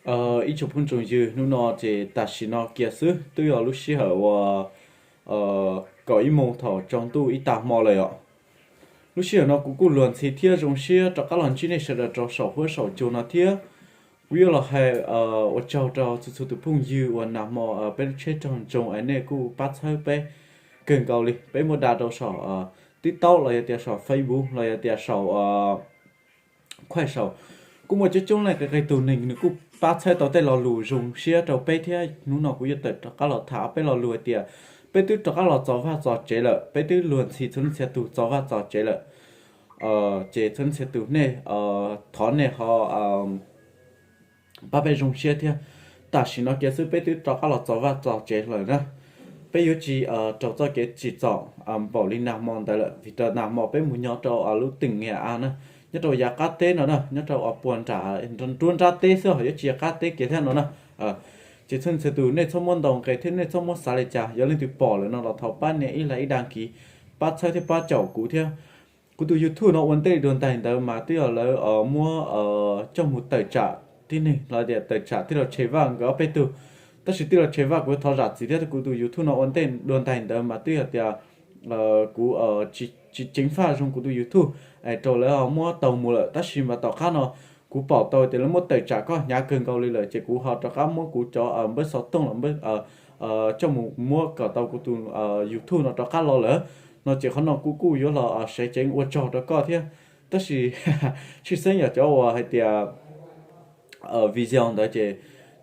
Ib tsoom phooj tsoom ywg, hnub no ces tam sim no kiag xwb twb yog lub sij hawm uas kaum ib moos thaum tsaus ntuj ib tag hmo lawm os. Lub sij hawm no kuv kuj luag ntxhi thiab zoo siab rov qab los ntsib nej sawv daws rau saum huab saum cua no thiab. Kuv yuav los hais ua tsaug rau txhua txhua tus phooj ywg uas nag hmo peb lub tsheb raug ntsoog es nej kuj pab txhawb peb kawg nkaus li. Peb muab da rau saum TikTok los yog tias saum Facebook los yog tias saum Khuaj saum, kuj muaj coob coob leej qee qee tus neeg nws kuj pab txhawb tau tej lo lus zoo siab rau peb thiab. Hnub no kuv yuav tawm rov qab los tham ob peb lo lus hais tias peb twb rov qab los txog vaj txog tsev lawm, peb twb luag ntxhi txhua leej txhia tus txog vaj txog tsev lawm. Ces txhua leej txhia tus nej, thov nej ho pab peb zoo siab thiab. Tam sim no kiag xwb peb twb rov qab los txog vaj txog tsev lawm na. Peb yuav tsis raug txoj kev tsim txom npaum li nag hmo ntawd lawm, vim rau nag hmo peb mus nyob rau lub teem Nyias Av na, nyob rau yav qab teb no na, nyob rau puag nram nruab nrab teb xwb, yuav tsis yog qab teb kiag thiab no na. Ces txhua txhia tus nej txhob muab ntaus nqe thiab nej txhob muab xav li cas, yog leej twg pom lawm no los thov pab nias ib like ib dag kiv, pab txhawb thiab pab caum kuv thiab. Kuv tus YouTube no ua ntej dua ntais ntawd mas twb yog lawv muab coj mus tawm tsam tib neeg los tias tawm tsam tij laug Tshe Vaj nkawd ob peb tug. Tab sis tij laug Tshe Vaj kuv thov zam txim thiab, kuv tus YouTube no ua ntej dua ntais ntawd mas twb yog tias kuv tsis ceev faj zoo kuv tus YouTube es rau lawv ho muab tau mus lawm. Tab sis mas tom qab no kuv pom tau tias lawv muab tawm tsam koj hnyav kawg nkaus li lawm ces kuv ho rov qab muab kuv cov npawb xov tooj los coj mus muab kom tau kuv tus YouTube no rov qab los lawm no ces qhov no kuv kuj yuav los seev ceev ua tsaug rau koj thiab. Tab sis tshwj xeeb yog cov uas hais tias video ntawd ces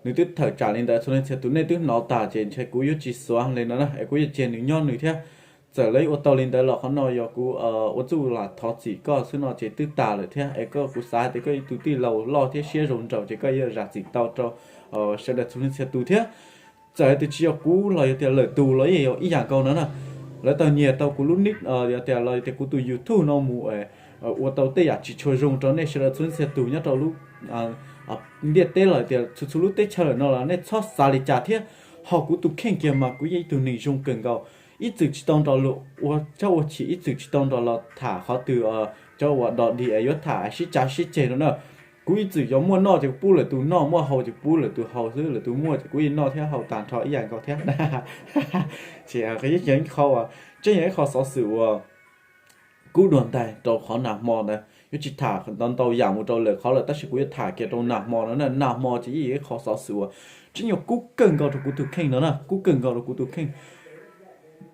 nws twb tawm tsam li ntawd, txhua leej txhia tus nej twb hnov tas ces ntshe kuv yuav tsis xuav li no na, es kuv yuav cia nws nyob nws thiab. Txawm lawv ua tau li ntawd los qhov no yog kuv ua txuj lam thov txim koj xwb no ces twb tas lawm thiab. Es koj, kuv xav hais tias koj ib tug tij laug loj thiab siab zoo nraug ces koj yuav zam txim tau rau sawv daws txhua leej txhia tus thiab. Txawm hais tias tsis yog kuv los yog tias lwm tus los yeej yog ib yam nkaus no na. Lawv tau nyiag tau kuv lub nick, yog tias los yog tias kuv tus YouTube no mus ua tau tej yam tsis tshua zoo rau nej sawv daws txhua leej txhia tus nyob rau lub ntiaj teb los tias txhua txhua lub teb chaws lawm no los nej txhob xav li cas thiab. Ho kuv tus kheej kiag mas kuv yog ib tug neeg zoo kawg nkaus, ib txwm tsis tau nrog luag ua txuj ua chim, ib txwm tsis tau nrog luag tham qhov twg cov uas dog dig es yuav tham sib cav sib ceg no na. Kuv ib txwm yuav muaj noj ces kuv pub lwm tus noj, muaj haus ces kuv pub lwm tus haus xwb, lwm tus muaj ces kuv yeej noj thiab haus tag nrho ib yam nkaus thiab. Ces qhov, tseeb yog ib qho xov xwm uas kub dua ntais rau qhov nag hmo ntawd, yuav tsis tham ntau ntau yam mus rau lwm qhov lawm, tab sis kuv yuav tham kiag rau nag hmo no na. Nag hmo ces yeej yog ib qho xov xwm uas tseeb yog kub kawg nkaus rau kuv tus kheej no na, kub kawg nkaus rau kuv tus kheej.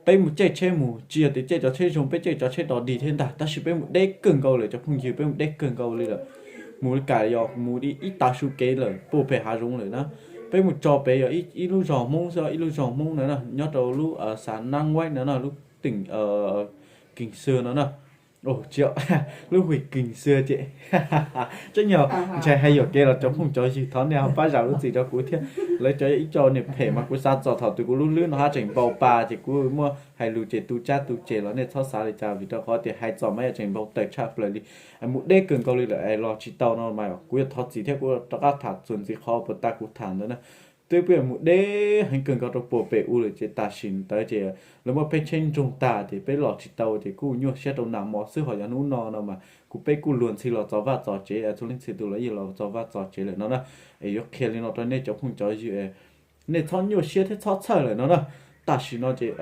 Peb mus caij tsheb mus, tsis yog tias caij cov tsheb zoo, peb caij cov tsheb dog dig thiab ntag, tab sis peb mus deb kawg nkaus lawm cov phooj ywg, peb mus deb kawg nkaus li lawm. Mus li kam yog mus ib tav su kev lawm puag pem hav zoov lawm na. Peb mus tso pem yog ib lub zos Hmoob xwb, ib lub zos Hmoob na, nyob rau lub xav Nab Nquaib no na, lub teem Kees Xwb no na. Tsis, lub hwm Kees Xwb ces tseeb yog ntshai hais yuam kev los cov phooj cov ywg thov nej ho pab zam lub txim rau kuv thiab. Lawv cov ib co niag phem mas kuv xav txog thaum twg kuv lub hlwb no haj tseem npau pa ces kuv muaj hais lus ces tu cab tu ceg los nej txhob xav li cas, vim rau qhov tias hais txog mas yaj tseem npau taws tshaj plaws li. Mus deb kawg nkaus li lawm es los tsis tau no mas kuv yuav thov txim thiab kuv rov qab tham txuas ntxiv qhov puas tas kuv tham ntawd na. Twb peb mus deb heev kawg nkaus rau puag pem u lawm ces tam sim ntawd ces lawv muab peb tsheb ntsoog tag ces peb los tsis tau ces kuj nyuaj siab rau nag hmo xwb. Ho yog hnub no no mas kuv peb kuj luag ntxhi los txog vaj txog tsev, txhua leej txhia tus los yeej los txog vaj txog tsev lawm no na. Es yuav qhia li no rau nej cov phooj cov ywg, nej txhob nyuaj siab thiab txhob txhawj lawm no na. Tam sim no ces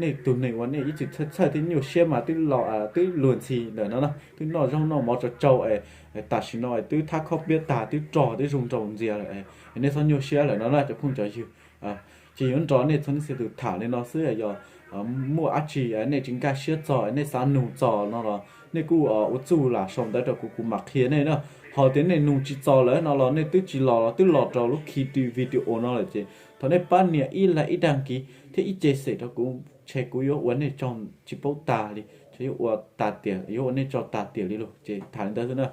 nej tus neeg uas nej ib txwm txhawj txhawj thiab nyuaj siab mas twb, twb luag ntxhi lawm no na, twb noj zaub noj mov tsau tsau es tam sim no twb thab khob piab tag, twb rog twb zoo nraug ntxiag lawm. Nej txhob nyuaj siab lawm no na cov phooj cov ywg. Ces yuav nrog nej txhua leej txhia tus tham li no xwb, yog muaj dab tsi nej tsis nkag siab txog, nej xav nug txog no los nej kuj ua txuj lam sau ntawv rau kuv, kuv mam qhia nej na. Ho tias nej nug tsis txog lawm no los nej twb tsis los los twb los rau lub khi ti video no lawm ces thov nej pab nias ib like ib dag kiv thiab ib ce xem rau kuv, ntshe kuv yuav ua nej tsaug tsis paub tag li, ntshe yuav ua tag tiam, yuav ua nej tsaug tag tiam li lauj. Ces tham li ntawd xwb na.